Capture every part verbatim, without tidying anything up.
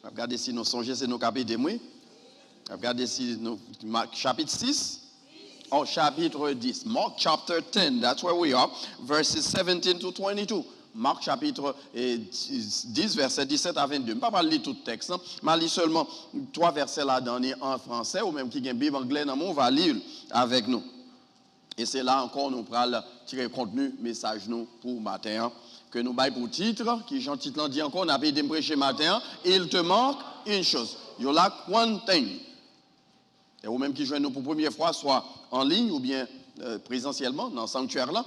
M ap gade si nou sonje, se nou k ap ede m, wi. M ap gade si nou, Mak chapit sis, oh, chapit dis. Mark chapter ten, that's where we are, verses seventeen to twenty-two. Mak chapit, eh, dis, vèsè disèt a vennde. M pa pral li tout tèks lan, m a li sèlman twa vèsè ladan li an fransè, ou menm ki gen Bib anglè nan men w, va li l avèk nou. E se la ankò nou pral tire kontni mesaj nou pou maten an, ke nou bay pou tit, ki jan tit lan di ankò, n ap ede m preche maten an, Il te manque une chose. You lack one thing. E ou menm ki jwenn nou pou premye fwa, swa an liy oubyen, euh, prezansyèlman nan sanktyè la,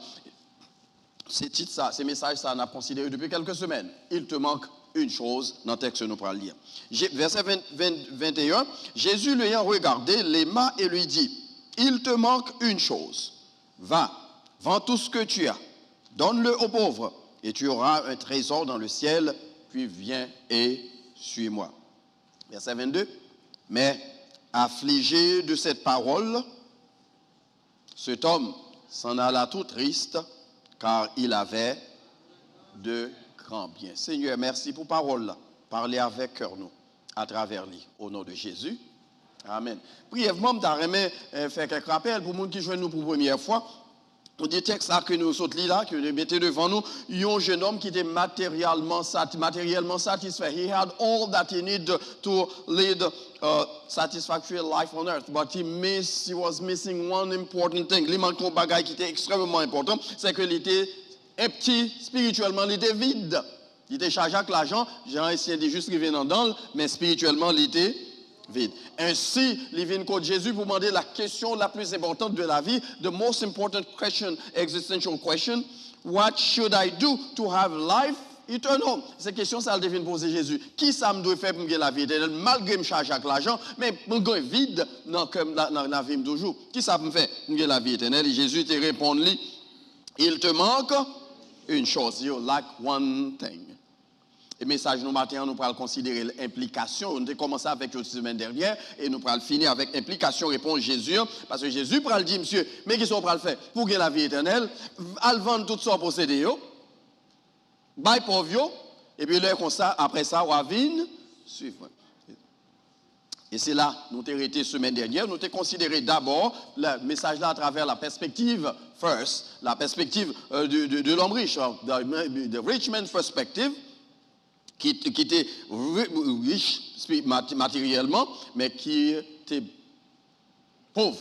se tit sa, se mesaj sa n ap konsidere depi kèlke semèn. Il te manque une chose nan tèks nou pral li a. Je- Vèsè ven, ven, venteyen, Jésus l'ayant regardé, l'aima et lui dit, Il te manque une chose. Va, vends tout ce que tu as, donne-le aux pauvres, et tu auras un trésor dans le ciel, puis viens et suis-moi. Verset vingt-deux. Mais affligé de cette parole, cet homme s'en alla tout triste, car il avait de grands biens. Seigneur, merci pour parole là. Parlez avec cœur nous, à travers lui, au nom de Jésus. Amen. Briyèvman, m ta renmen, eh, fè kèk rapèl pou moun ki jwenn nou pou premyè fwa. Nou di tèks la ke nou sot li la, ke nou mete devan nou, yon jenòm ki te materyèlman sati-, materyèlman satisfè. He had all that he need to lead a satisfactory life on earth, but he miss, he was missing one important thing. Li manke yon bagay ki te ekstrèmeman enpòtan, se ke li te empty spirityèlman, li te vid. Li te chaje ak lajan, jan Ayisyen di, jis rive nan dan l, men espirityèlman, li te vid. Ensi, li vin kot Jezi pou mande la question la plus importante de la vie, the most important question, existential question, what should I do to have life eternal? Se kesyon sa l te vin poze Jezi. Kisa m dwe fè pou m gen lavi etènèl? Malgre m chaje ak lajan, men m gen vid nan kè m, nan, nan lavi m toujou. Kisa pou m fè pou m gen lavi etènèl? E Jezi te reponn li, Il te manque une chose. You lack one thing. E mesaj nou maten an, nou pral konsidere l, enplikasyon. Nou te kòmanse avèk yo semèn dènyè, e nou pral fini avèk enplikasyon repons Jezi an, paske Jezi pral di misye, men kisa w pral fè pou w gen lavi etènèl? Al vann tout sa w posede yo, bay pòv yo, epi lè konsa, apre sa, w a vin swiv mwen. E se la nou te rete semèn dènyè, nou te konsidere dabò la, mesaj la atravè la perspective first, la perspective, euh, de, de, de l'homme riche, hein, the, the rich man's perspective, ki, ki te ri-, rich spi-, mat-, materyèlman, men ki te pòv,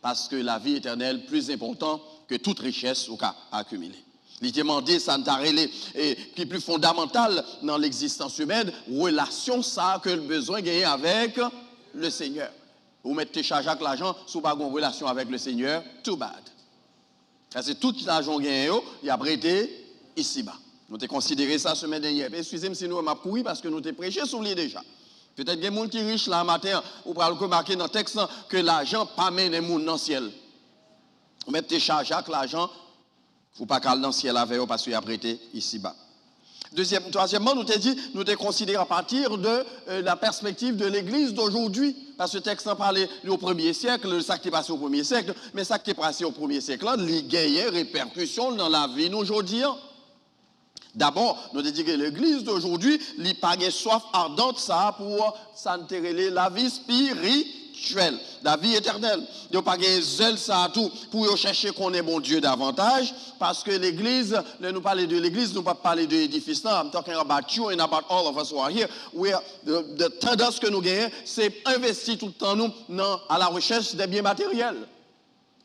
paske lavi etènèl pli enpòtan ke tout richès ou ka akimile. Li te mande sa n ta rele, e, ki pli fondamantal nan legzistans imèn, relasyon sa a ke l bezwen genyen avèk le Senyè. Ou mèt te chaje ak lajan, si w pa gen yon relasyon avèk le Senyè, too bad. Paske tout lajan w genyen yo, y ap rete isiba. Nou te konsidere sa semèn dènyè. Eskize m si nou wè m ap kouri, paske nou te preche sou li deja. Petèt gen moun ki rich la maten an, ou pral remake nan tèks lan ke lajan pa mennen moun nan syèl. Ou mèt te chaje ak lajan, ou pa ka al nan syèl avè yo paske y ap rete isiba. Dezyèm, twazyèmman, nou te di, nou te konsidere à partir de, euh, la perspective de l'église d'aujourd'hui. Paske tèks lan pale o premye syèk, de sa ki te pase o premye syèk, men sa ki te pase o premye syèk la, li genyen repèkisyon nan lavi nou jodi an. Dabò, nou te di ke legliz de jodi, li pa gen swaf adant sa a pou sa n te rele lavi espirityèl, lavi etènèl. Yo pa gen zèl sa a tou pou yo chèche konnen Bondye davantaj, paske legliz, lè nou pale de legliz, nou pa pale de edifis lan. I'm talking about you and about all of us who are here. We are, the, the tandans ke nou genyen, se envesti tout tan nou nan, à la recherche des biens matériels.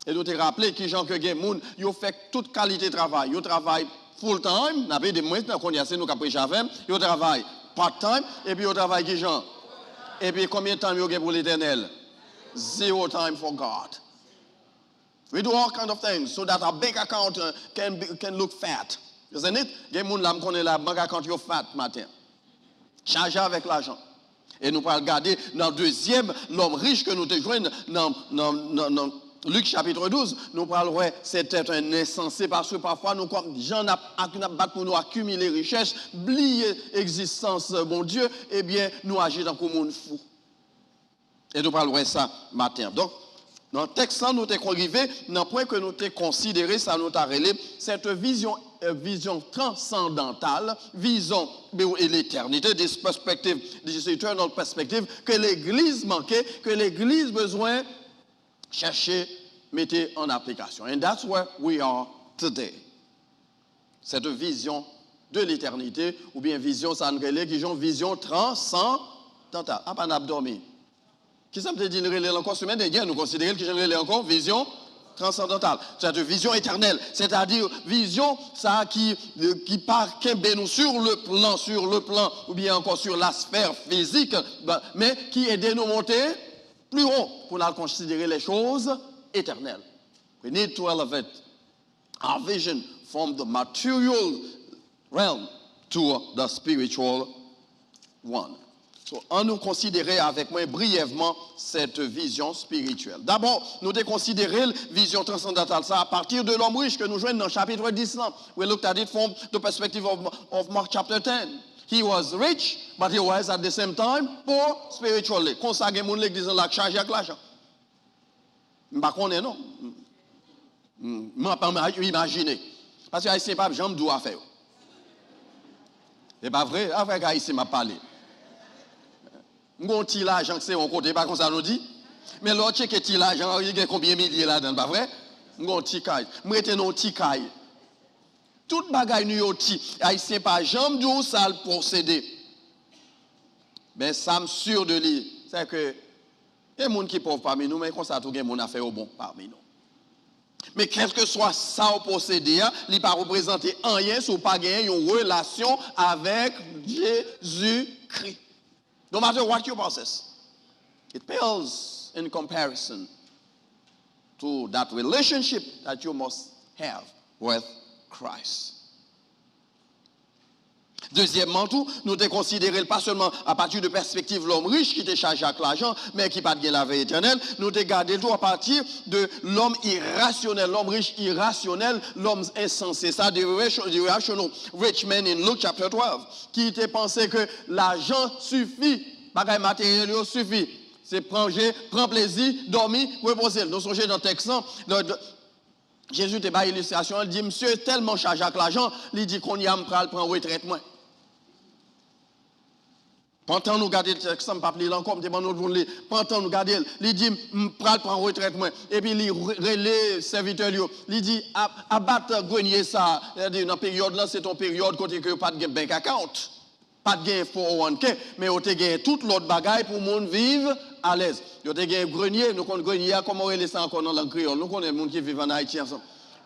E nou te raple kijan ke gen moun, yo fè tout kalite travay. Yo travay full time, n ap ede mwen, nan kounye a se nou k ap preche avè m. Yo travay part time, epi yo travay kijan? Epi konbyen time yo gen pou Letènèl? Zero time for God. We do all kind of things so that our bank account, uh, can be, can look fat. Isn't it? Gen moun la, m konnen la, bank account yo fat maten. Chaje avèk lajan. E nou pral gade nan dezyèm lòm rich ke nou te jwenn nan, nan, nan, nan Lik chapit douz, nou pral wè se tèt en ensanse, paske pafwa nou, kòm jan n ap, ak, n ap bat pou nou akimile richès, bliye egzistans Bondye, ebyen, nou aji tankou moun fou. E nou pral wè sa maten an. Donk, Nan tèks lan, nou te konn rive nan pwen ke nou te konsidere sa nou ta rele cette vision, euh, vision transcendantale, vision de l'éternité, this perspective, this eternal perspective, ke legliz manke, ke legliz bezwen chèche mete an aplikasyon. And that's where we are today. Cette vision de l'éternité, oubyen vizyon sa n rele, ki jan vizyon transandantal. Apa n ap dòmi? Kisa m te di n rele l ankò semèn dènyè? Nou konsidere l ki jan n rele ankò? Vizyon transandantal. Cette vision éternelle, c'est-à-dire vizyon sa ki, ki pa kenbe nou sur le plan, sur le plan, oubyen ankò sur la sphère physique, men ki ede nou monte plus haut pour nous considérer les choses éternelles. We need to elevate our vision from the material realm to the spiritual one. So, ann nou konsidere avèk mwen briyèvman cette vision spirituelle. Dabò, nou te konsidere l, vizyon transandantal sa, a pati de lòm rich ke nou jwenn nan chapit dis lan. We looked at it from the perspective of, of Mark chapter ten. He was rich, but he was at the same time poor spiritually. Konsa gen moun legliz lan la k chaje ak lajan. M pa konnen non. M, m ap ima-, imajine. Paske Ayisyen p ap janm di w afè yo. E pa vre? Afè Ayisyen m ap pale. M gon ti lajan k se yon kote, pa konsa nou di? Men lè w tcheke ti lajan an, li gen konbyen milye ladan l, pa vre? M gon ti kay. M rete nan yon ti kay. Tout bagay nou yo ti. Ayisyen pa janm di w sa l posede. Men sa m si de li, se ke gen moun ki pòv pami nou, men konsa tou gen moun afè yo bon pami nou. Men kèlkeswa sa w posede a, li pa reprezante anyen si w pa genyen yon relasyon avèk Jezikri. No matter what you possess, it pales in comparison to that relationship that you must have with Christ. Dezyèmman tou, nou te konsidere l pa sèlman apati de pèspektiv lòm rich ki te chaje ak lajan, men ki pa t gen lavi etènèl. Nou te gade l tou apati de lòm irasyonèl, lòm rich irasyonèl, lòm ensanse sa, the irration-, the irrational rich man in Luke chapter twelve, ki te panse ke lajan sifi, bagay materyèl yo sifi. Se manje, pran plezi, dòmi, repoze l. Nou sonje nan tèks lan, lè, Jezi te bay ilistrasyon an, li di, "Misye tèlman chaje ak lajan, li di, 'Kounye a, m pral pran retrèt mwen.'" Pran tan nou gade tèks lan, m p ap li l ankò, m te ban nou l pou n li. Pran tan nou gade l. Li di, "M pral pran retrèt mwen." Epi li re-, rele sèvitè l yo. Li di, "A-, abat grenye sa a." Sètadi, nan peryòd lan, se te yon peryòd kote ke yo pa t gen bank account. Pa t gen four oh one K, men yo te gen tout lòt bagay pou moun viv alèz. Yo te gen grenye, nou konn grenye a, kòman yo rele sa ankò nan lang kreyòl? Nou konnen moun ki viv ann Ayiti ansanm.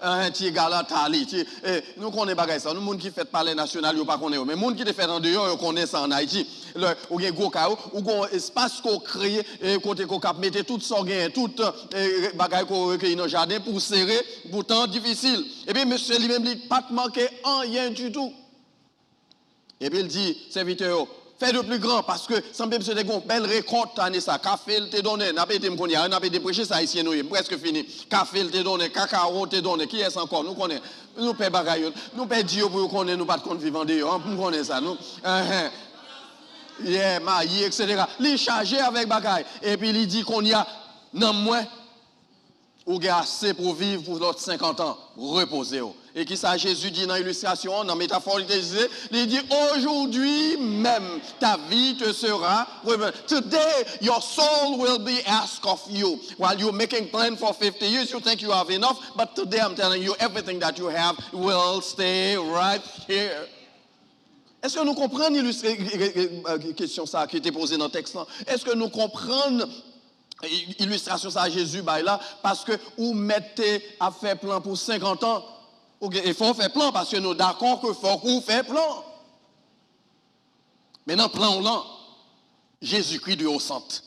Enhen, ti galatali, ti, eh, nou konnen bagay sa. Nou moun ki fèt Palè Nasyonal, yo pa konnen yo. Men moun ki te fèt andeyò, yo konnen sa ann Ayiti. Lè ou gen gwo kay ou, ou gen yon espas ke w kreye, eh, kote ke w kab mete tout sa w genyen, tout, eh, bagay ke w rekeyi nan jaden pou w sere, pou tan difisil. Epi mesye li menm, li pa t manke anyen ditou. Epi l di sèvitè yo, "Fais de plus grand, paske sanble misye te gen yon bèl rekòt ane sa. Kafe l te donnen, n ap ede m kounye a, n ap ede preche, se Ayisyen nou ye, m prèske fini. Kafe l te donnen, kakawo te donnen, kiyès ankò? Nou konnen, nou pè bagay yo, nou pè di yo pou yo konnen nou pa t konn viv andeyò, m konnen sa, nou, enhen. Yeah, mayi, etsetera." Li chaje avèk bagay. Epi li di, "Kounye a, nanm mwen, ou gen ase pou w viv pou lòt senkant an, repoze w." E kisa Jezi di nan ilistrasyon an, nan metafò li te itilize? Li di, "Aujourd'hui même, ta vie te sera revenue. Today, your soul will be asked of you. While you're making plan for fifty years, you think you have enough, but today I'm telling you, everything that you have will stay right here." Èske nou konprann ilis-, e, e, e, e, kesyon sa a ki te poze nan tèks lan? Èske nou konprann i-, ilistrasyon sa a Jezi bay la? Paske ou mèt te ap fè plan pou senkant an, ou gen, e fò w fè plan, paske nou dakò ke fòk ou fè plan. Men nan plan w lan, Jezikri dwe o sant.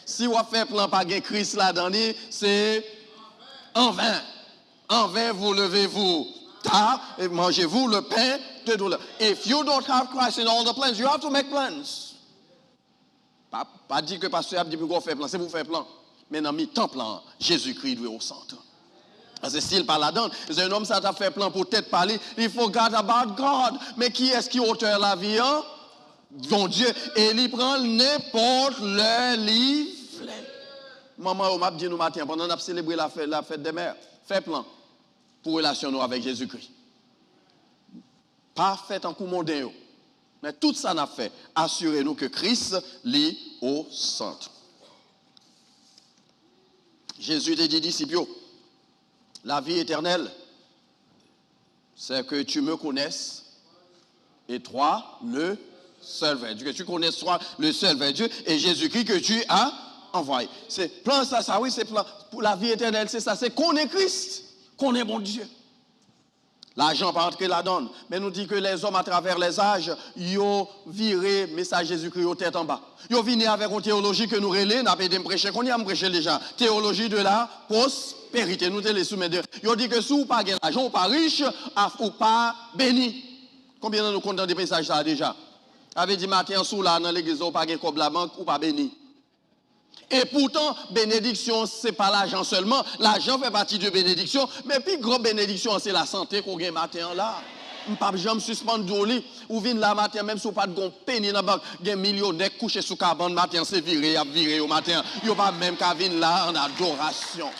Si w ap fè plan pa gen Kris ladan li, se anven. En vain vous levez-vous tard et mangez-vous le pain de douleur. If you don't have Christ in all the plans, you have to make plans. Pa, pa di ke pastè ap di pou w fè plan, se pou w fè plan. Men nan mitan plan an, Jezikri dwe o sant. Paske si l pa ladan, se nonm sa t ap fè plan pou tèt pa li, he forgot about God. Men kiyès ki otè lavi an? Bondye. E li pran l nenpòt lè li vle. manman yo, m ap di nou maten an, pandan n ap selebre la fè-, la fèt dè mè, fè plan pou relasyon nou avèk Jezikri. Pa fè tankou monden yo. Men tout sa n ap fè, asire nou ke Kris li o sant. Jezi te di disip yo, la vie éternelle, c'est que tu me connaisses et toi, le seul vrai Dieu. Que tu connaisses toi, le seul vrai Dieu, et Jésus-Christ que tu as envoyé. Se plan sa, sa wi, se plan pou la vie éternelle, se sa, se konnen Kris, konnen Bondye. Lajan pa antre ladan l. Men nou di ke lèzòm atravè lèzaj, yo vire mesaj Jezikri yo tèt anba. Yo vini avèk yon teyoloji ke nou rele, n ap ede m preche kounye a, m preche l deja, teyoloji de la pwosperite. Nou te li sou men de. Yo di ke si w pa gen lajan, ou pa rich, a, ou pa beni. Konbyen nan nou konn tande mesaj sa a deja? Sa vle di maten an, si w la nan legliz la, ou pa gen kòb labank, ou pa beni. Epoutan, benediksyon an, se pa lajan sèlman. Lajan fè pati de benediksyon, men pi gran benediksyon an, se lasante ke w gen maten an la. M p ap janm sispann di w li. Ou vin la maten an, menm si w pa t gen yon peni nan bank, gen milyonè k kouche sou kabann maten an, se vire y ap vire yo maten an. Yo pa menm ka vin la an adorasyon.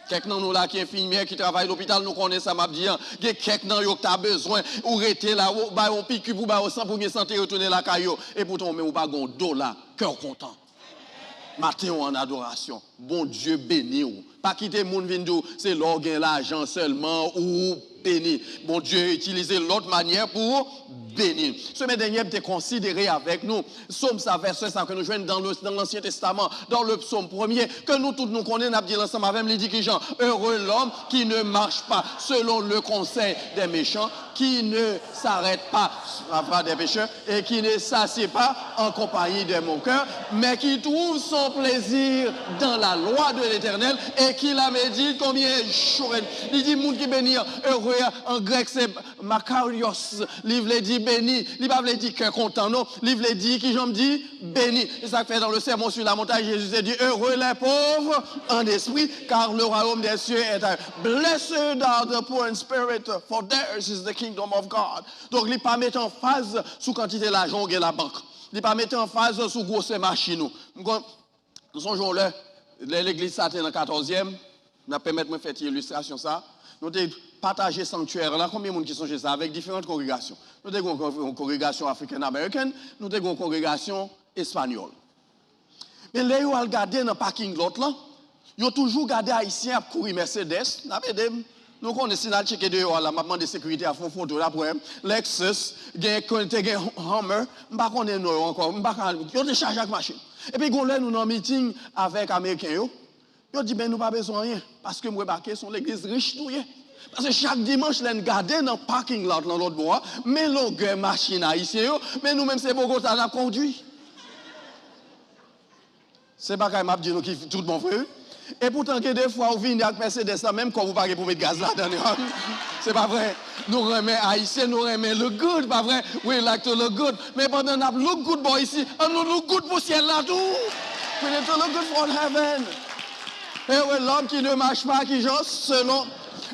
Kèk nan nou la ki enfimyè, ki travay lopital, nou konnen sa m ap di an. Gen kèk nan yo k ta bezwen ou rete la, ou ba yo yon pikip, ou ba yo san pou gen sante, retounen lakay yo. Epoutan, ou menm, ou pa gen yon dola. Kè w kontan. Maten w an adorasyon. Bondye beni w. Pa kite moun vin di w se lè w gen lajan sèlman ou beni. Bondye itilize lòt manyè pou beni. Semèn dènyè, m te konsidere avèk nou Sòm sa, vèsè sa ke nou jwenn dans le, dans l'Ancien Testament, dans le psaume premier, ke nou tout nou konnen, n ap di l ansanm avè m, li di kijan? Heureux l'homme qui ne marche pas selon le conseil des méchants, qui ne s'arrête pas à la voie des pécheurs, et qui ne s'assied pas en compagnie des moqueurs, mais qui trouve son plaisir dans la loi de l'Éternel et qui la médite combien de jours? Li di moun ki beni an, heureux an, an grèk se makarios, li vle di beni, li pa vle di kè kontan non, li vle di kijan m di beni. Se sa k fè dans le Sermon sur la montagne, Jésus te di, heureux les pauvres en esprit, car le royaume des cieux est à eux. Blessed are the poor in spirit, for theirs is the kingdom of God. Donk, li pa mete anfaz sou kantite lajan w gen labank. Li pa mete anfaz sou gwosè machin ou. M konn, nou sonje yon lè, lè legliz sa te nan katòzyèm, n ap pèmèt mwen fè ti ilistrasyon sa. Nou te pataje sanktyè la, konbyen moun ki sonje sa, avèk diferan kongregasyon? Nou te gen yon kon-, yon kongregasyon African American, nou te gen yon kongregasyon espanyòl. Men lè yo al gade nan parking lot lan, yo toujou gade Ayisyen ap kouri Mercedes, n ap ede m. Nou konnen si n al tcheke deyò a la, m ap mande sekirite a fè yon foto, dapre m, Lexus, gen, te gen Hummer, m pa konnen non yo ankò, m pa ka, yo te chaje ak machin. Epi gon lè nou nan miting avèk Ameriken yo, yo di, "Ben, nou pa bezwen anyen, paske m remake se yon legliz rich nou ye." Paske chak dimanch, lè n gade nan parking lot lan lòt bò a, men longè machin Ayisyen yo, men nou menm se Bogota n ap kondui. Se bagay m ap di nou ki tout bon vre, wi. Epoutan, gen de fwa ou vini ak Mercedes la, menm kòb ou pa gen pou met gaz ladan l. Se pa vre. Nou renmen Ayisyen, nou renmen look good, pa vre? We like to look good. Men pandan n ap look good bò isi, an nou look good pou syèl la tou. We need to look good for heaven. Heureux l'homme qui ne marche pas, qui, genre, selon,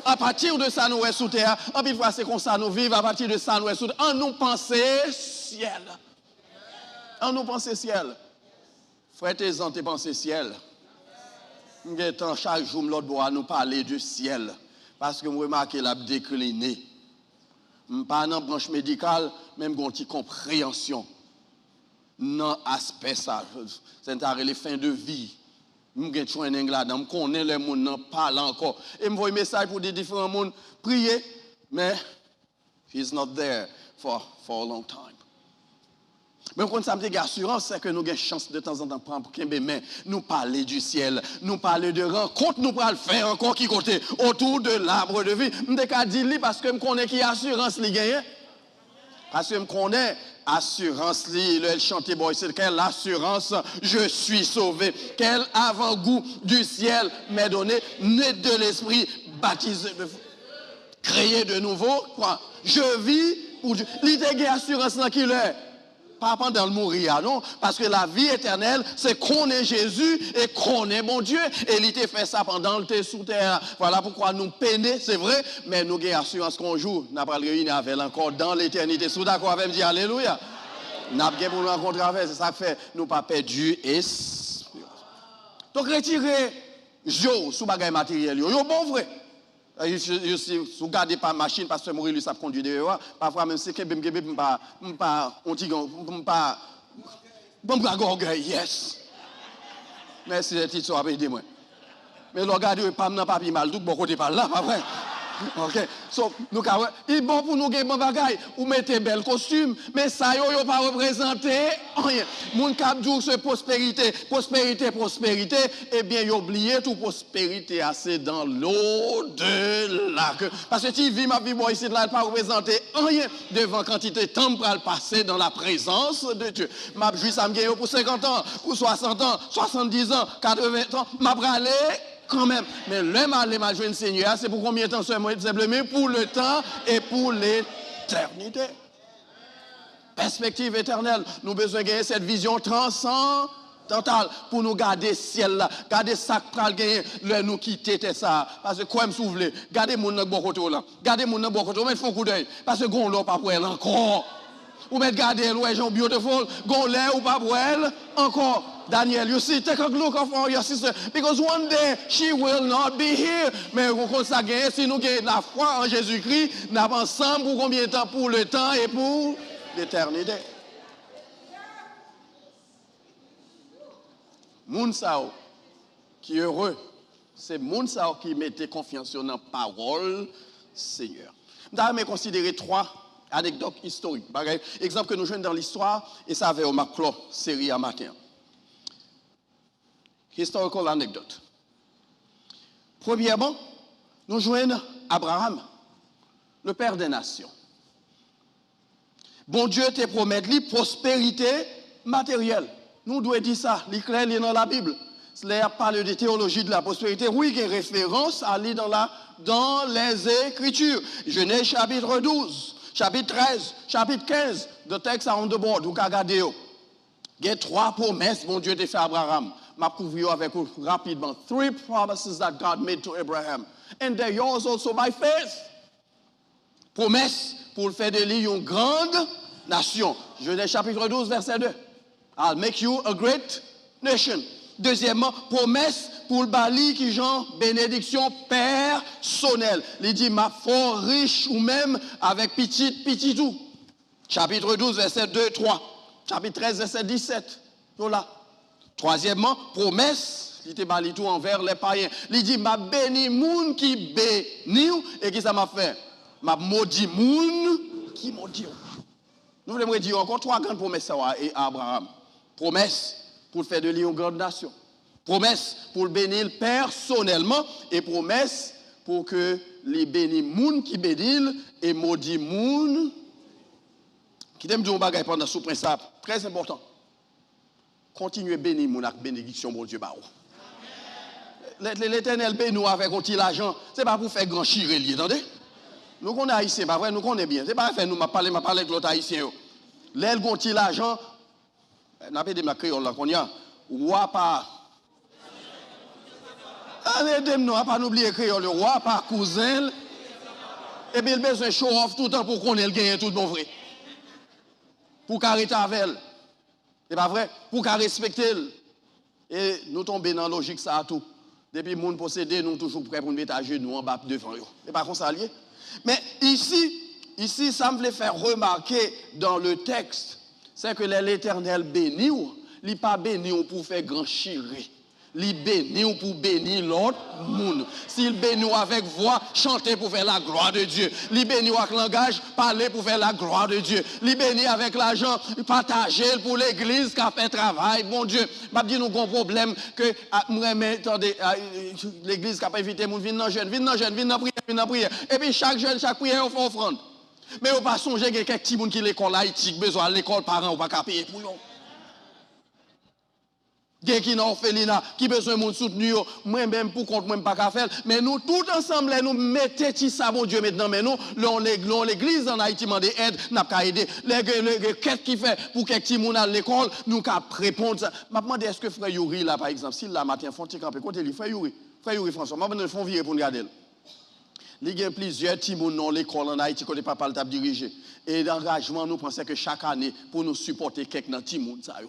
à partir de sa nou wè sou tè a, anpil fwa se konsa nou viv, à partir de sa nou wè sou tè, an nou panse syèl. An nou panse syèl. Frè Tezan te panse syèl. M gen tan, chak jou m lòt bò a, nou pale de syèl. Paske m remake l ap dekline. M pa nan branch medikal, men m gen yon ti konpreyansyon nan aspè sa. Sa n ta rele fin de vie. M gen training ladan. M konnen lè moun nan pale ankò. E m voye mesaj pou di diferan moun, priye, men He's not there for, for a long time. Men w konn sa m te gen asirans, se ke nou gen chans de tanzantan pran, kenbe men, nou pale di syèl, nou pale de rankont nou pral fè ankò ki kote? Autour de l'arbre de vie. M te ka di li paske m konnen ki asirans li genyen. Paske m konnen asirans li, lè l chante bò isi, quelle assurance, je suis sauvé. Quel avant-goût du ciel m'est donné, né de l'esprit, baptisé de feu. Créé de nouveau, quoi. Je vis pour Dieu. Li te gen asirans nan ki lè? Pa pandan l mouri a, non. Paske lavi etènèl, se konnen Jezi e konnen Bondye. E li te fè sa pandan l te sou tè a. Vwala poukwa nou pene, se vre, men nou gen asirans ke yon jou, n a pral reyini avè l ankò dan letènite. Si w dakò avè m, di alelouya. N ap gen pou n rankontre avè l, se sa k fè nou pa pèdi esperans. Donk, retire je w sou bagay materyèl yo. Yo bon vre. Eh, you see, you see, si w gade pa machin pastè Morilus ap kondui deyò a, pafwa menm si kenbe m kenbe, m pa, m pa, on ti gan, m pa, m pa gògèy, yes. Mèsi, Tito ap ede mwen. Men lè w gade, pa m nan pa pi mal tou, bò kote pa l la, pa vre? Ok. So, nou ka wè, li bon pou nou gen bon bagay. Ou mete bèl kostim, men sa yo, yo pa reprezante anyen. Moun k ap di w se pwosperite, pwosperite, pwosperite, ebyen, yo bliye tou pwosperite a se dans l'au-delà. Ke, paske ti vi m ap viv bò isit la, li pa reprezante anyen devan kantite tan m pral pase dans la présence de Dieu. M ap jwi sa m gen yo pou senkant an, pou swasant an, swasanndiz an, katreven an, m ap rale kanmenm. Men lè m ale, m al jwenn Senyè a, se pou konbyen tan sèlman, senpleman? Pour le temps et pour l'éternité. Pèspektiv etènèl. Nou bezwen genyen sèt vizyon transandantal pou nou gade syèl la, gade sa k pral genyen lè nou kite tè sa a. Paske kwè m si w vle, gade moun nan k bò kote w lan. Gade moun nan bò kote w, mèt fè yon koudèy. Paske gon lè w p ap wè l ankò. Ou mèt gade l, ou wè jan w beautiful, gon lè ou p ap wè l ankò. Daniel, you see, take a look of your sister, because one day she will not be here. Men ou konn sa genyen, si nou gen lafwa an Jezikri, n ap ansanm pou konbyen tan? Pour le temps et pour l'éternité. Moun sa yo ki ere, se moun sa yo ki mete konfyans yo nan pawòl Senyè. M ta renmen konsidere twa anekdòt istorik, bagay, egzanp ke nou jwenn nan listwa, e sa avè yo m ap klò seri a maten an. Historical anecdote. Premyèman, nou jwenn Abraham, le père des nations. Bondye te pwomèt li pwosperite materyèl. Nou dwe di sa, li klè, li nan Labib. Lè y ap pale de teyoloji de la pwosperite, wi, gen referans a li dans la, dans les Écritures. Genèse chapitre douze, chapitre treize, chapitre quinze, the text are on the board, ou ka gade yo. Gen twa pwomès Bondye te fè Abraham. M ap kouvri yo avèk ou rapidman. Three promises that God made to Abraham. And they're yours also by faith. Pwomès pou l fè de li yon grand nasyon. Genèse chapitre douze, verset deux. I'll make you a great nation. Dezyèmman, pwomès pou l ba li kijan? Benediksyon pèsonèl. Li di, "M ap fè w rich ou menm avèk pitit pitit ou." Chapitre douze, verset deux, trois. Chapitre treize, verset dix-sept. Yo la. Twazyèmman, pwomès li te ba li tou anvè lè payen. Li di, "M ap beni moun ki beni w, e ki sa m ap fè? M ap modi moun ki modi w." Nou vle m redi yo ankò twa grann pwomès sa yo a, e Abraham. Pwomès pou l fè de li yon grann nasyon. Pwomès pou l beni l pèsonèlman, e pwomès pou ke li beni moun ki beni l, e modi moun. Kite m di w yon bagay pandan sou pwen sa, trè enpòtan. Kontinye beni moun ak benediksyon Bondye ba w. Lè, lè Letènèl beni w avèk yon ti lajan, se pa pou fè gran chire l ye, tande. Nou konnen Ayisyen, pa vre? Nou konnen byen. Se pa afè nou, m ap pale, m ap pale ak lòt Ayisyen yo. Lè l gen yon ti lajan, n ap ede m ak kreyòl la kounye a. Wa pa. Ann ede m non, apa nou bliye kreyòl yo. Wa pa kouzen l. Epi l bezwen show off toutan pou konnen l genyen tout bon vre. Pou w ka rete avè l. E pa vre? Pou w ka respekte l. E nou tonbe nan lojik sa a tou. Depi moun posede, nou toujou prè pou n met ajenou anba devan yo. E pa konsa l ye? Men isi, isi, sa m vle fè remake dans le texte, c'est que lè Letènèl beni w, li pa beni w pou w fè gran chire. Li beni w pou w beni lòt moun. Si l beni w avèk vwa, chante pou fè la gloire de Dieu. Li beni w ak langaj, pale pou fè la gloire de Dieu. Li beni avèk lajan, pataje l pou legliz ka fè travay Bondye. M ap di nou gon pwoblèm ke, a, m renmen tande, a, legliz k ap envite moun vin nan jèn, vin nan jèn, vin nan priyè, vin nan priyè. Epi chak jèn, chak priyè, yo fè ofrann. Men yo pa sonje gen kèk timoun ki lekòl Ayiti, ki bezwen al lekòl, paran yo pa ka peye pou yo. Gen ki nan òfelina, ki bezwen moun soutni yo. Mwen menm, pou kont mwen, m pa ka fè l. Men nou tout ansanm, lè nou mete ti sa Bondye met nan men nou, lè yon leg-, lè yon legliz ann Ayiti mande èd, n ap ka ede. Lè gen, lè gen kèt ki fè pou kèk timoun al lekòl, nou ka reponn sa. M ap mande, èske frè Youri la, pa egzanp, si l la maten an, fè yon ti kanpe, kote li, frè Youri? Frè Youri François, m ap mande l fè yon vire pou n gade l. Li gen plizyè timoun nan yon lekòl ann Ayiti kote papa l t ap dirije. E angajman nou pran, se ke chak ane, pou nou sipòte kèk nan timoun sa yo.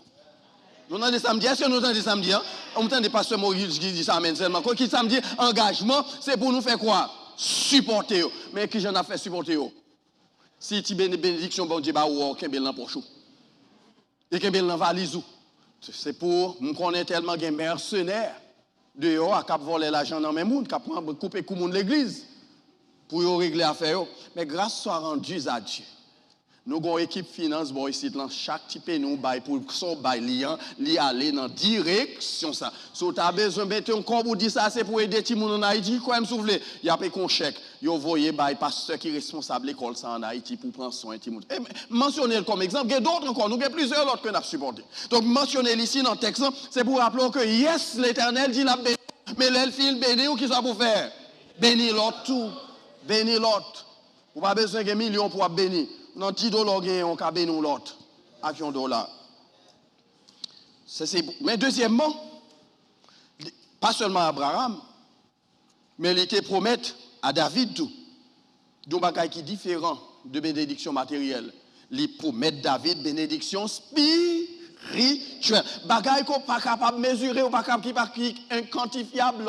Nou tande sa m di? Èske nou tande sa m di an? Ou tande pastè Moïse ki di sa amèn sèlman. Ki sa m di? Angajman, se pou nou fè kwa? Sipòte yo. Men kijan n ap fè sipòte yo? Si ti bene-, benediksyon Bondye ba ou a, ou kenbe l nan pòch ou. E kenbe l nan valiz ou. Se pou, m konnen tèlman gen mèsenè deyò a k ap vòlè lajan nan men moun, k ap pran, koupe kou moun legliz pou yo regle afè yo. Men grâce soit rendue à Dieu. Nou gen yon ekip finans bò isit lan, chak ti peni w bay pou sa w bay li an, li ale nan direksyon sa. Si w ta bezwen mete yon kòb ou di sa se pou ede timoun ann Ayiti, kwè m si w vle, y ap ekri yon chèk, yo voye bay pastè ki responsab lekòl sa ann Ayiti pou pran swen timoun. E m mansyone l kòm egzanp, gen dòt ankò, nou gen plizyè lòt ke n ap sipòte. Donk, m mansyone l isi nan tèks lan, se pou raple w ke, yes, Letènèl di l ap beni w, men lè l fin beni w, kisa pou fè? Beni lòt tou. Beni lòt. Ou pa bezwen gen milyon pou w ap beni. Nan di dola w genyen, ou ka beni yon lòt ak yon dola. Se, se, men dezyèmman, pa sèlman Abraram, men li te pwomèt a David tou, yon bagay ki diferan de benediksyon materyèl. Li pwomèt David benediksyon espirityèl. Bagay ke w pa kapab mezire, ou pa kapab, ki pa, ki enkantifyab.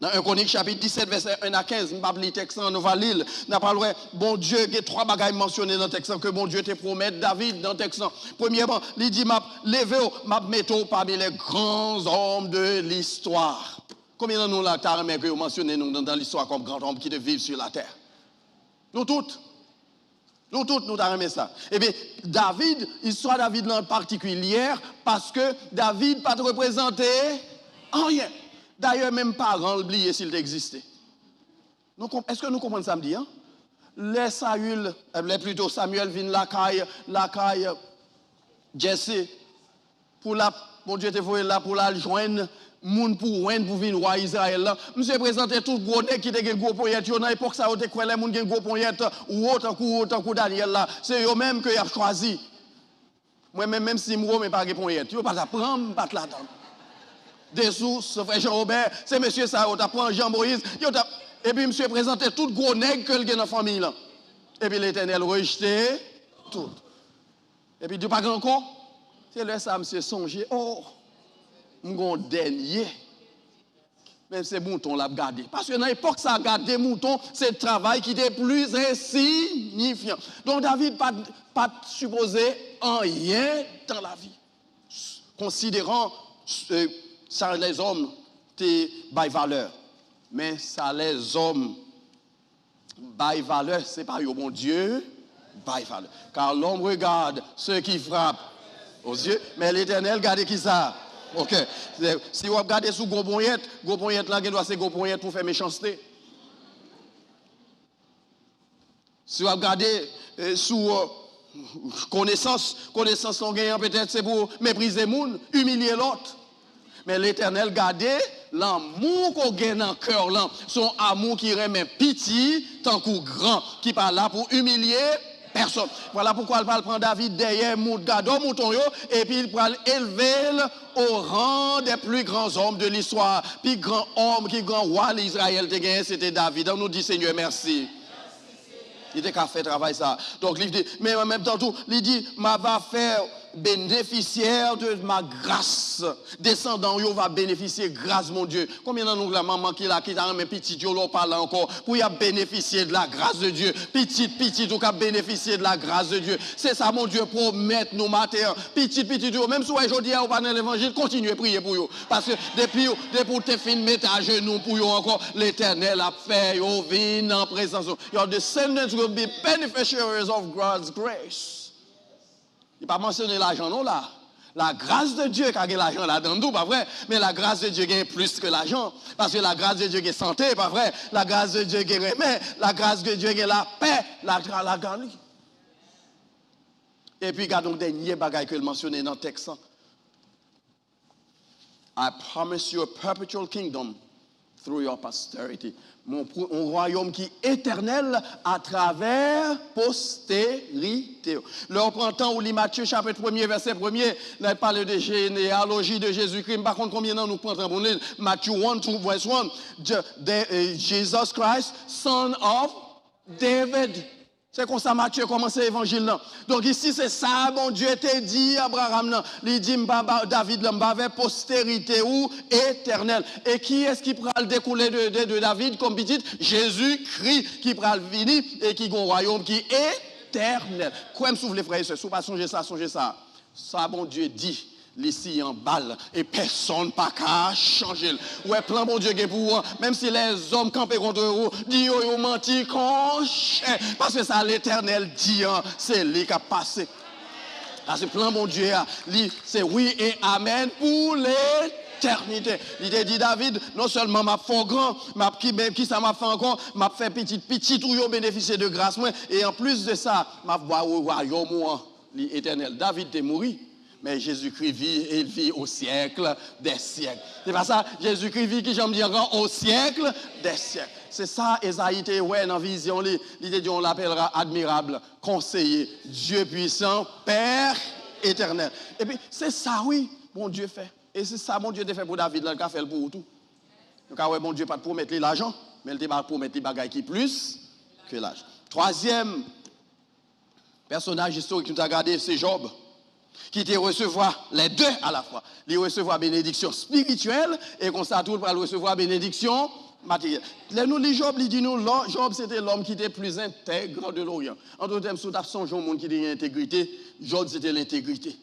Nan en Kwonik chapit disèt, vèsè en a kenz, m p ap li tèks lan, nou va li l. N a pral wè, Bondye, gen twa bagay mansyone nan tèks lan ke Bondye te pwomèt David nan tèks lan. Premyèman, li di, m ap leve w, m ap mete w pami les grands hommes de l'histoire. Konbyen nan nou la ta renmen ke yo mansyone nou nan, dans l'histoire comme grand homme qui te vive sur la terre? Nou tout. Nou tout, nou ta renmen sa. Ebyen, David, istwa David lan patikilyè, paske David pa t reprezante anyen. Dayè, menm paran l bliye si l te egziste. Nou konp-, èske nou konprann sa m di an? Lè Sayil, eh, lè plito Samyèl vin lakay, lakay Jese, pou l ap, Bondye te voye l la pou l al jwenn moun pou Wen pou vin wa Izrayèl lan. Misye prezante tout gwo nèg ki te gen gwo ponyèt yo. Nan epòk sa, yo te kwè lè moun gen gwo ponyèt wo tankou, tankou Danyèl la, se yo menm ke y ap chwazi. Mwen menm, menm si m wo, men pa gen ponyèt, yo pa t ap pran m, m pa t ladan l. Desous, frè Jean Robert, se mesye sa yo t ap pran, Jean Moïse, yo t ap, epi misye prezante tout gwo nèg ke l gen nan fanmi l lan. Epi Letènèl rejte tout. Epi di pa gen ankò. Se lè sa misye sonje, o, m gon dènye. Men se mouton l ap gade. Paske nan epòk sa, gade mouton, se travay ki te pli ensiyifyan. Donk, David pa t, pa t sipoze anyen dans la vie. Konsideran, euh, sa lèzòm te bay valè. Men sa lèzòm bay valè, se pa yo Bondye bay valè. Car l'homme regarde ce qui frappe aux yeux, mais l'Éternel gade ki sa? Ok. Si w ap gade sou gwo ponyèt, gwo ponyèt la gen dwa se gwo ponyèt pou fè mechanste. Si w ap gade, eh, sou, eh, konesans, konesans lan w genyen an petèt se pou meprize moun, imilye lòt. Men Letènèl gade lanmou ke w gen nan kè w lan. Se yon amou ki renmen piti tankou gran, ki pa la pou imilye pèsòn. Vwala poukwa l pral pran David dèyè mout, gadò mouton yo, epi l pral elve l au rang des plus grands hommes de l'histoire. Pi gran òm, pi gran wa Izrayèl te genyen, se te David. Ann nou di Senyè mèsi. Li te ka fè travay sa. Donk, li di, men an menm tan tou, li di, m a va fè benefisyè de ma grâce. Desandan w yo va benefisye gras Bondye. Konbyen nan nou la, manman ki la, ki ta renmen pitit yo, lè w pa la ankò, pou y ap benefisye de la grâce de Dieu? Pitit, pitit ou k ap benefisye de la grâce de Dieu. Se sa Bondye pwomèt nou maten an. Pitit, pitit ou yo, menm si w wè jodi a yo pa nan levanjil, kontinye priye pou yo. Paske depi, depi w te fin mete ajenou pou yo ankò, Letènèl ap fè yo vin nan prezans ou. Your descendants will be beneficiaries of God's grace. Li pa mansyone lajan non la. La grâce de Dieu ka gen lajan ladan l tou, pa vre? Men la grâce de Dieu gen plis ke lajan. Paske la grâce de Dieu gen sante, pa vre? La grâce de Dieu gen renmen. La grâce de Dieu gen lapè. La, la, la, Epi gade yon dènye bagay ke l mansyone nan tèks lan. I promise you a perpetual kingdom through your posterity. Mon pro-, yon wayòm ki etènèl atravè posterite yo. Lè w pran tan ou li Matye chapit premye, vèsè premye, l ap pale de jeneyaloji de Jezikri. M pa konn konbyen nan nou pran tan pou nou li l. Matthew one, two, verse one. Je-, the, eh, Jesus Christ, son of David. Se konsa Matye kòmanse evanjil lan. Donk isi se sa Bondye te di Abraram nan. Li di, "M pa ba David lan, m pa fè posterite ou etènèl." E kiyès ki pral dekoule de, de, de David kòm pitit? Jezikri ki pral vini e ki gen yon wayòm ki etènèl. Kwè m si w vle, frè e sè, si w pa sonje sa, sonje sa. Sa Bondye di, li siyen anba l, e pèsonn pa ka chanje l. Ou wè plan Bondye gen pou ou an, menm si lèzòm kanpe kont ou, di yo yon manti konchè, paske sa Letènèl di an, se li k ap pase. Paske plan Bondye a, li se wi e amèn pou letènite. Li te di David, non sèlman m ap fè w gran, m ap ki, men kisa m ap fè ankò? M ap fè pitit pitit ou yo benefisye de gras mwen, e anplis de sa, m ap ba ou wayòm ou an. Li etènèl. David te mouri, men Jezikri viv e il vit au siècle des siècles. Se pa sa? Jezikri viv, ki jan m di ankò? Au siècle des siècles. Se sa Ezayi te wè nan vizyon li. Li te di, "On l'appellera admirable, conseiller, Dieu puissant, Père éternel." Epi, se sa wi, Bondye fè. E se sa Bondye te fè pou David la, l ka fè l pou ou tou. Nou ka wè Bondye pa t pwomèt li lajan, men l te ba pwomèt li bagay ki plis ke lajan. Twazyèm pèsonaj istorik nou ta gade, se Jòb, ki te resevwa les deux à la fois. Li resevwa benediksyon espirityèl, e konsa tou, l pral resevwa benediksyon materyèl. Lè nou li Jòb, li di nou, lò-, Jòb, se te lòm ki te plis entèg de Loryan. An dòt tèm, si w t ap sonje yon moun ki te gen entegrite, Jòb se te lentegrite.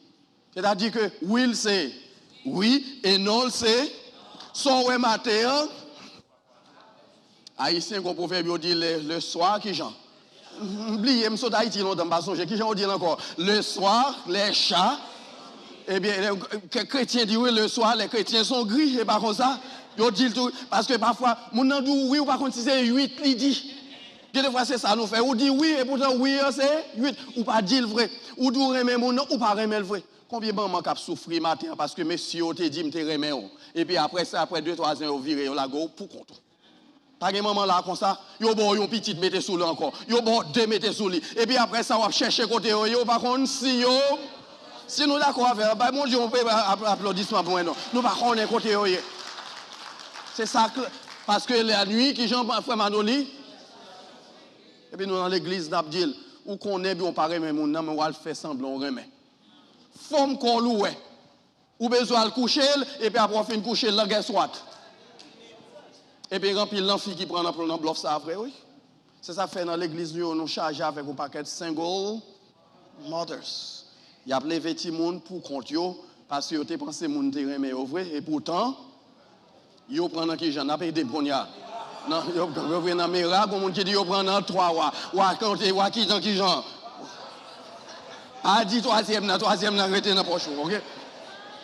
Sètadi ke wi l se wi, e non l se, sa w wè maten an, Ayisyen gen yon pwovèb, yo di le, le soir, kijan? M bliye, m sot Ayiti lontan, m pa sonje. Kijan yo di l ankò? Le soir, les chats. Ebyen, lè, kè-, kretyen di wi, le soir, les chrétiens sont gris, e pa konsa? Yo di l tou, paske pafwa, moun nan di w wi, ou pa konn si se uit li di. Gen de fwa, se sa nou fè. Ou di wi, e poutan wi an se uit. Ou pa di l vre. Ou di w renmen moun nan, ou pa renmen l vre. Konbyen manman k ap soufri maten an paske mesye yo te di, "M te renmen w." Epi apre sa, apre de, twa zan, yo vire, yo lage w pou kont ou. Pa gen manman la konsa, yo ba w yon pitit mete sou li ankò. Yo ba w de mete sou li. Epi apre sa, w ap chèche kote yo ye, ou pa konn si yo. Si nou dakò avè l, bay Bondye yon pe ap-, aplodisman pou mwen non. Nou pa konnen kote yo ye. Se sa ke, paske lannuit, kijan frè Manoli? Epi nou nan legliz, n ap di l, ou konnen byen w pa renmen moun nan, men w al fè sanblan w renmen. Fòm kò l ou wè. Ou bezwen al kouche l, epi apre w fin kouche l, lan gèswat. Epi gen anpil nan fi ki pran nan, nan blòf sa a vre, wi. Se sa k fè nan legliz nou yo, nou chaje avèk yon pakèt single mothers. Y ap leve timoun pou kont yo, paske yo te panse moun te renmen yo vre, e poutan, yo pran nan ki jan? N ap ede m kounye a. Nan, yo, yo pran nan mera, gon moun ki di yo pran nan twa wa. Wa konte, wa ki nan ki jan? Pa di twazyèm nan, twazyèm nan rete nan pòch ou, oke?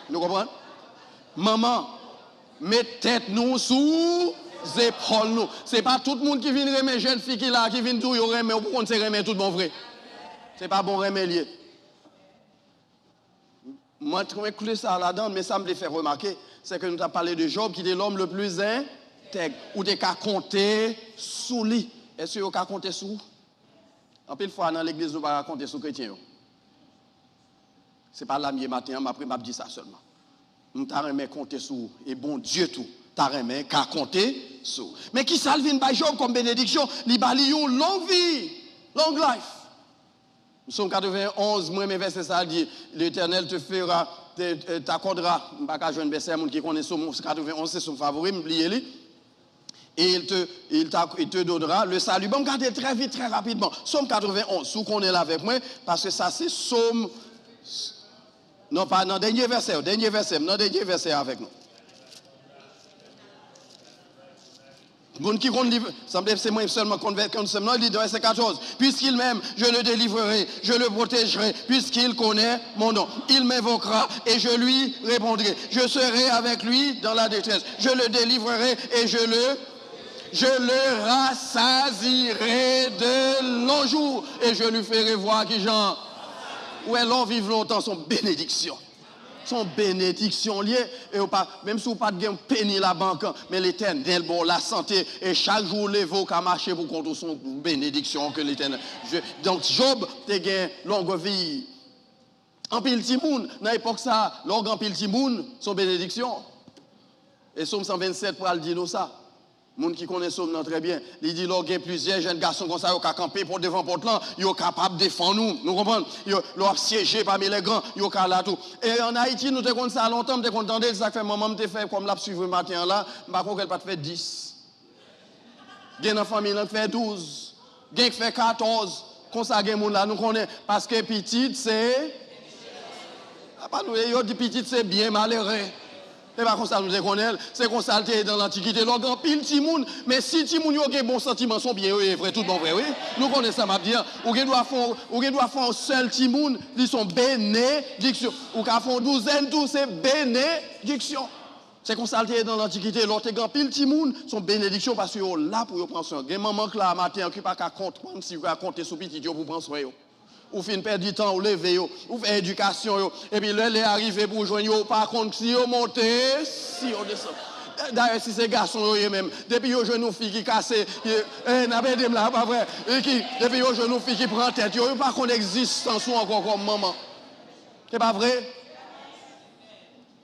Nou konprann? Manman, met tèt nou sou zepòl nou. Se pa tout moun ki vin renmen jèn fi ki la, ki vin di w yo renmen w, pou konn se renmen tout bon vre. Se pa bon renmen l ye. Mwen t-, mwen enkli sa ladan, men sa m vle fè remake, se ke nou t ap pale de Jòb, ki te lòm le pli entèg. Ou te ka konte sou li. Èske yo ka konte sou ou? Anpil fwa, nan legliz, nou pa ka konte sou kretyen yo. Se pa la m ye maten an, m ap, m ap di sa sèlman. M ta renmen konte sou ou, e Bondye tou ta renmen ka konte sou ou. Men ki sa l vin bay Jòb kòm benediksyon? Li ba li yon long vi, long life. Sòm katrevenn onz, mwen renmen vèsè sa a di, L'Éternel te fera, te, te, t'accordera. M pa ka jwenn vèsè a, moun ki konnen Sòm katrevenn onz, se sòm favori m, bliye li. Et il te, il t'a, il te donnera le salut. Bon, gade trè vit, trè rapidman. Sòm katrevenn onz, si w konnen l avèk mwen, paske sa se Sòm, non, pa nan dènye vèsè, dènye vèsè, nan dènye vèsè avèk nou. Moun ki konn li, sanble se mwen sèlman konn vè-, konn sèm nan, li nan vèsè katòz. Puisqu'il m'aime, je le délivrerai, je le protégerai, puisqu'il connaît mon nom. Il m'invoquera et je lui répondrai. Je serai avec lui dans la détresse. Je le délivrerai et je le, je le rassasierai de longs jours et je lui ferai voir ki jan. Ou wè, lè w viv lontan, se yon benediksyon. Se yon benediksyon l ye, e w pa, menm si w pa t gen peni labank, men Letènèl ba w lasante, e chak jou w leve, w ka mache pou kont ou, se yon benediksyon ke Letènèl. Je, donk, Jòb te gen long vi. Anpil timoun, nan epòk sa a, lè w gen anpil timoun, se yon benediksyon. E Sòm san vennsèt pral di nou sa. Moun ki konnen Sòm nan trè byen, li di lè w gen plizyè jèn gason konsa, yo ka kanpe pòt devan pòt lan, yo kapab defann ou. Nou konprann? Yo, lè w ap syeje pami lè gran, yo ka la tou. E ann Ayiti, nou te konn sa lontan, m te konn tande l, sa k fè manman m te fè, kòm l ap swiv mwen maten an la, m pa kwè l pa t fè dis. Gen nan fanmi lan k fè douz. Gen k fè katòz. Konsa gen moun la, nou konnen. Paske pitit se. Apa nou ye, yo di pitit se byen malere. E pa konsa nou te konnen l. Se konsa l te ye nan lantikite. Lè w gen anpil timoun, men si timoun yo gen bon santiman, se yon byen yo ye vre, tout bon vre, wi. Nou konnen sa m ap di an. Ou gen dwa fè yon, ou gen dwa fè yon sèl timoun, li se yon benediksyon. Ou ka fè yon douzèn tou, se benediksyon. Se konsa l te ye nan lantikite. Lè w te gen anpil timoun, se yon benediksyon paske yo la pou yo pran swen w. Gen manman k la maten an ki pa ka konprann si yo ka konte sou pitit yo pou pran swen yo. Ou fin pèdi tan, ou leve yo, ou fè edikasyon yo. Epi lè lè a rive pou w jwenn yo, ou pa konn si yo monte, si yo desann. Dayè, si se gason yo ye menm, depi yo jwenn yon fi ki kase, e, e, n ap ede m la, pa vre? E ki, depi yo jwenn yon fi ki pran tèt yo, yo pa konn egzistans ou ankò kòm manman. Se pa vre?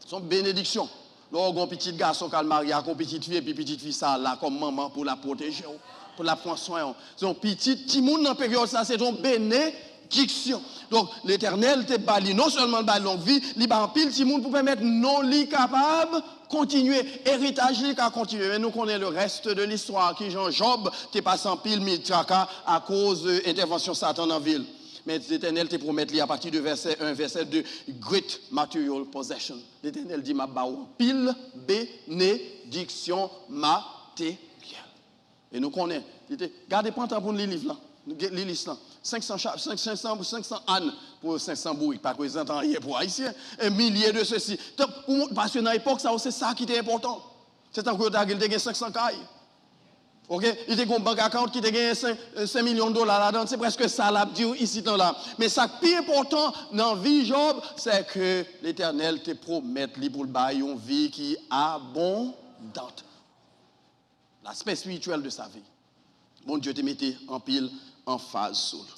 Se yon benediksyon. Lè w gen yon pitit gason k al marye ak yon pitit fi, epi pitit fi sa a la kòm manman pou l ap pwoteje w, pou l ap pran swen w. Se yon pitit, timoun nan peryòd sa, se yon benediksyon. Donk, Letènèl te ba li, non sèlman l ba l long vi, li ba anpil timoun pou pèmèt non li kapab kontinye, eritaj li ka kontinye. Men nou konnen le reste de l'histoire, kijan Jòb te pase anpil mi-, traka akoz, e, entèvansyon Satan nan vi l. Men Letènèl te pwomèt li apati de vèsè en, vèsè de, great material possession. Letènèl di, "M ap ba w anpil benediksyon materyèl." E nou konnen, li te, gade, pran tan pou n li liv lan, nou gen, li lis lan. Senk san cha-, senk, senk san, senk san àn pou senk san bourik, pa reprezante anyen pou Ayisyen. E milye de sesi. Tan, pou moun, paske nan epòk sa yo, se sa ki te enpòtan. Se tankou yo ta di l te gen senk san kay. Oke? Li te gen yon bank account ki te gen senk, senk milyon dola ladan l. Se prèske sa l ap di w isit lan la. Men sa k pi enpòtan nan vi Jòb, se ke Letènèl te pwomèt li pou l bay yon vi ki abondant. L'aspect spirituel de sa vie. Bondye te mete anpil anfaz sou l.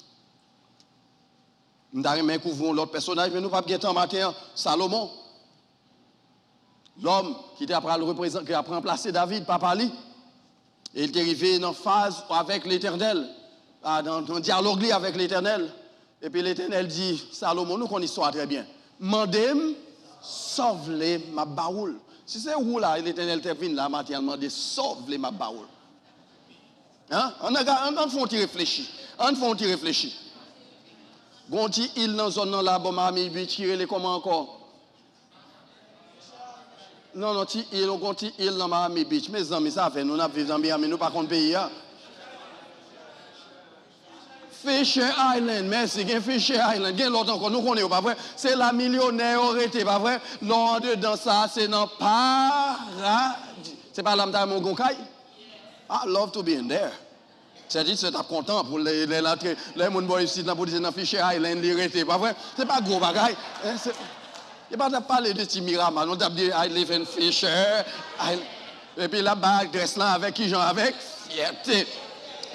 M ta renmen kouvri yon lòt pèsonaj, men nou p ap gen tan maten an. Salomon, lòm ki te ap pral reprezan-, ki ap ranplase David, papa li, e li te rive nan faz avèk Letènèl, a, nan, nan dyalòg li avèk Letènèl. Epi Letènèl di Salomon, nou konn istwa a trè byen, "Mande m, sa w vle, m ap ba ou l." Si se ou la, Letènèl te vin la maten an, mande, "Sa w vle, m ap ba ou l." Hein? Ann, ann, ann, ann fè yon ti reflechi. Ann fè yon ti reflechi. Gon ti il nan zòn nan la, bò Miami Beach, ki rele kòman ankò? Non, non, ti il, gon ti il nan Miami Beach. Mezanmi, sa fè nou, n ap viv nan Miami, nou pa konn peyi a. Fisher Island, mèsi, gen Fisher Island, gen lòt ankò, nou konnen yo, pa vre? Se la milyonè yo rete, pa vre? Lè w andedan sa, se nan paradi. Se pa la m ta renmen w gen yon kay? I love to be in there. Sèdisè t ap kontan pou lè, lè l antre, lè moun bò isit lan pou di se nan Fisher Island li rete, pa vre? Se pa gwo bagay. Hein, se, li pa t ap pale de ti Miramar, non, l t ap di, "I live in Fisher." I, epi l ap bay adrès lan avèk kijan? Avèk fyète.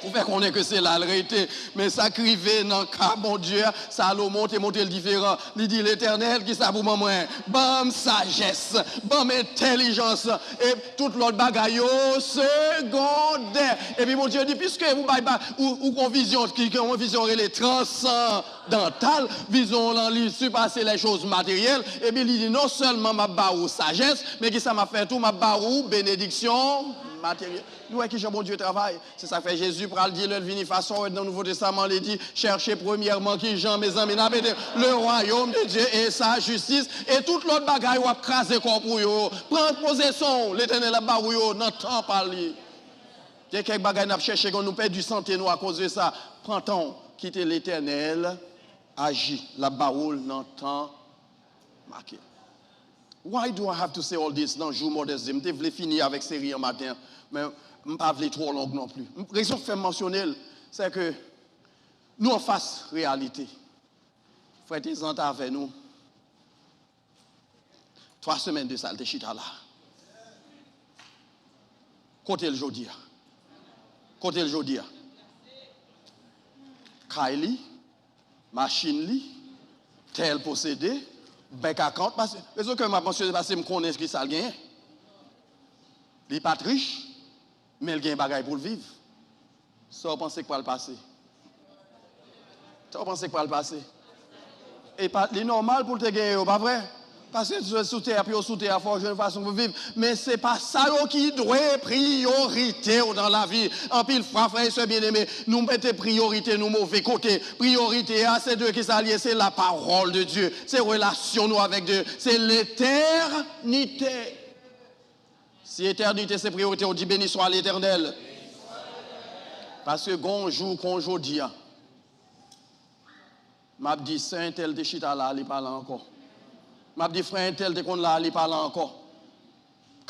Pou fè konnen ke se la l rete. Men sa k rive nan ka Bondye a, Salomon te montre l diferan. Li di, "Letènèl, kisa pou ban mwen? Ban m sajès, ban m entèlijans, e tout lòt bagay yo segondè." Epi Bondye di, "Piske ou bay, ba, ou, ou gon vizyon ki, ki yon vizyon rele transandantal, vizyon lan li sipase lè choz materyèl." Epi li di, "Non sèlman m ap ba ou sajès, men kisa m ap fè tou? M ap ba ou benediksyon materyèl." Nou wè kijan Bondye travay. Se sa k fè Jezi pral di lè l vini, fason w wè nan Nouvo Testaman, li di, "Cherchez premièrement" kijan, mezanmi, n ap ede, "le royaume de Dieu et sa justice, e tout lòt bagay w ap kraze kò w pou yo." Pran pozesyon w, Letènèl ap ba ou yo nan tan pa li. Gen kèk bagay n ap chèche, kon nou pèdi sante nou akoz de sa. Pran tan w, kite Letènèl aji, l ap ba ou l nan tan make. Why do I have to say all this nan jou Mother's Day? M te vle fini avèk seri an maten an, men m pa vle twò long non pli. M, rezon k fè m mansyone l, se ke nou anfas reyalite. Frè Tezan t avè nou twa semèn de sa, l te chita la. Kote l jodi a? Kote l jodi a? Kay li, machin li, tè l posede, bank account, paske, rezon ke m ap mansyone, paske m konnen kisa l genyen. Li pa t rich, Men l gen bagay pou l viv. Sa w panse k pral pase? Sa w panse k pral pase? E pa, li nòmal pou l te genyen yo, pa vre? Paske sou, sou tè a, pou yo sou tè a, fò w jwenn fason pou viv. Men se pa sa yo ki dwe priyorite w nan lavi. Anpil fwa, frè e sè byeneme, nou mete priyorite nou move kote. Priyorite a, se de kisa l ye? Se la parole de Dieu. Se relasyon nou avèk Dye. Se letènite. Si etènite se priyorite w, di, Béni soit l'Éternel. Paske gon jou kon jodi a, m ap di, sè entèl te chita la, li pa la ankò. M ap di, frè entèl te konn la, li pa la ankò.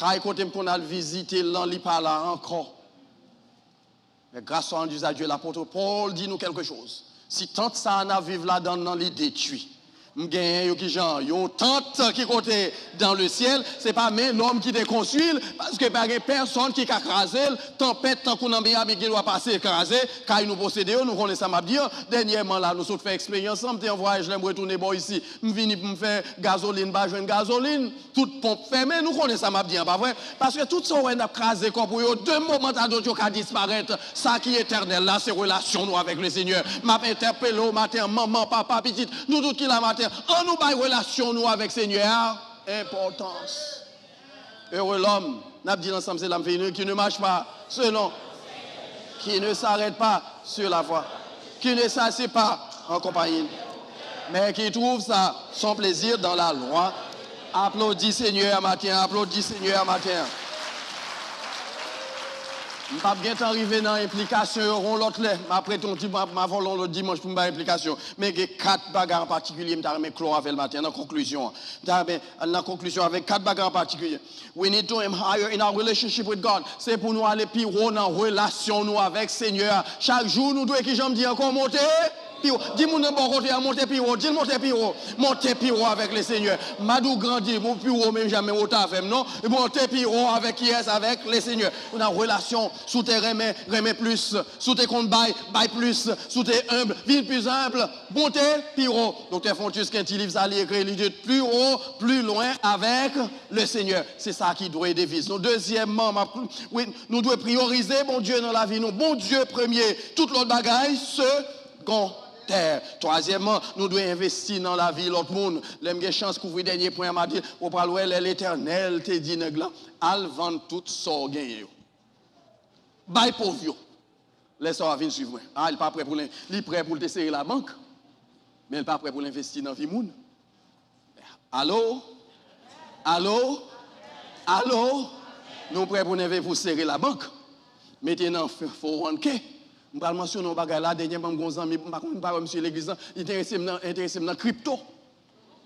Kay kote m konn al vizite l lan, li pa la ankò. Men grâce soit rendue à Dieu, lapot Pòl di nou kèlke choz. Si tant sa a n ap viv ladan l nan, li detwi. M genyen yo ki jan, yon tant ki kote dans le ciel, se pa men lòm ki te konstwi l, paske pa gen pèsonn ki ka kraze l. Tanpèt, tankou nan Miami, gen dwa pase kraze kay nou posede yo, nou konnen sa m ap di an. Dènyèman la, nou sot fè eksperyans lan, m te an vwayaj, lè m retounen bò isi, m vini pou m fè gazolin, m pa jwenn gazolin. Tout ponp fèmen, nou konnen sa m ap di an, pa vre? Paske tout sa w wè n ap kraze kò pou yo, de moman a dòt yo ka disparèt. Sa ki etènèl la, se relasyon nou avèk Lesenyè. M ap entèpele w maten an, manman, papa, pitit, nou tout ki la maten an, ann nou bay relasyon nou avèk Senyè a enpòtans. Heureux l'homme, n ap di l ansanm, se la m fini, qui ne marche pas selon, qui ne s'arrête pas sur la voie, qui ne s'assied pas en compagnie, mais qui trouve sa, son plaisir dans la loi. Aplodi Senyè a maten an, aplodi Senyè a maten an. M p ap gentan rive nan enplikasyon yo yon lòt lè. M ap rete yon ti, m ap, m ap vòlè yon lòt dimanch pou m bay enplikasyon. Men gen kat bagay an patikilye m ta renmen klò avè l maten an, nan konklizyon an. M ta renmen al nan konklizyon avèk kat bagay an patikilye. We need to aim higher in our relationship with God. Se pou nou ale pi wo nan relasyon nou avèk Senyè a. Chak jou, nou dwe, kijan m di ankò, monte pi wo. Di moun nan bò kote a, monte pi wo. Di l monte pi wo. Monte pi wo avèk Lesenyè. M pa di w grandi, monte pi wo menm jan, men monte avè m, non. Monte pi wo avèk kiyès? Avèk Lesenyè. Ou nan relasyon, si w te renmen, renmen plis. Si w te konn bay, bay plis. Si w te enb, vin plis enb. Monte pi wo. Doktè Fontus gen ti liv sa li ekri, li di, Plus haut, plus loin avec le Senyè. Se sa ki dwe deviz nou. Dezyèmman, m ap, wi, nou dwe priyorize Bondye nan lavi nou. Bondye premye, tout lòt bagay segondè. Twazyèmman, nou dwe envesti nan lavi lòt moun. Lè m gen chans kouvri dènye pwen an, m a di, ou pral wè lè Letènèl te di nèg lan, al vann tout sa w genyen yo. Bay pòv yo. Lè sa w a vin swiv mwen. A, li pa prè pou l, li prè pou l te sere labank, men li pa prè pou l envesti nan vi moun. Alo? Alo? Alo? Nou prè pou n enve-, pou sere labank. Mete nan f-, four one K. M pral mansyone yon bagay la, dènyèman m gen yon zanmi, m pa konn, m pa wè misye legliz lan, li enterese m nan, enterese m nan kripto.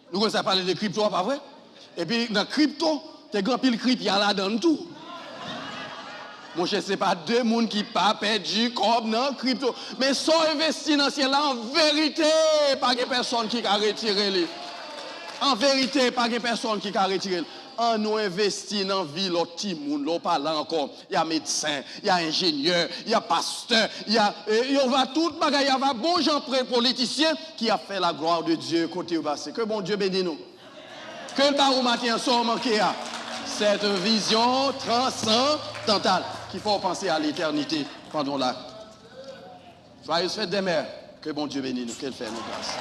Nou konn sa pale de kripto a, pa vre? Epi nan kripto, te gen anpil kripya ladan l tou. Monchè, se pa de moun ki pa pèdi kòb nan kripto. Men sa w envesti nan syèl la, an verite, pa gen pèsonn ki ka retire li. An verite, pa gen pèsonn ki ka retire l. Ann nou envesti nan vi lòt timoun. Lè w pa la ankò, y a medsen, y a enjenyè, y a pastè, y a, e, y a tout bagay, y a bon jan pre-, politisyen ki ap fè la gloire de Dieu kote yo pase. Ke Bondye beni nou. Ke l ba ou maten an sa w manke a. Cette vision transcendantale ki fè w panse a letènite pandan w la. Joyeuses fêtes des mères. Ke Bondye beni nou, ke l fè nou gras.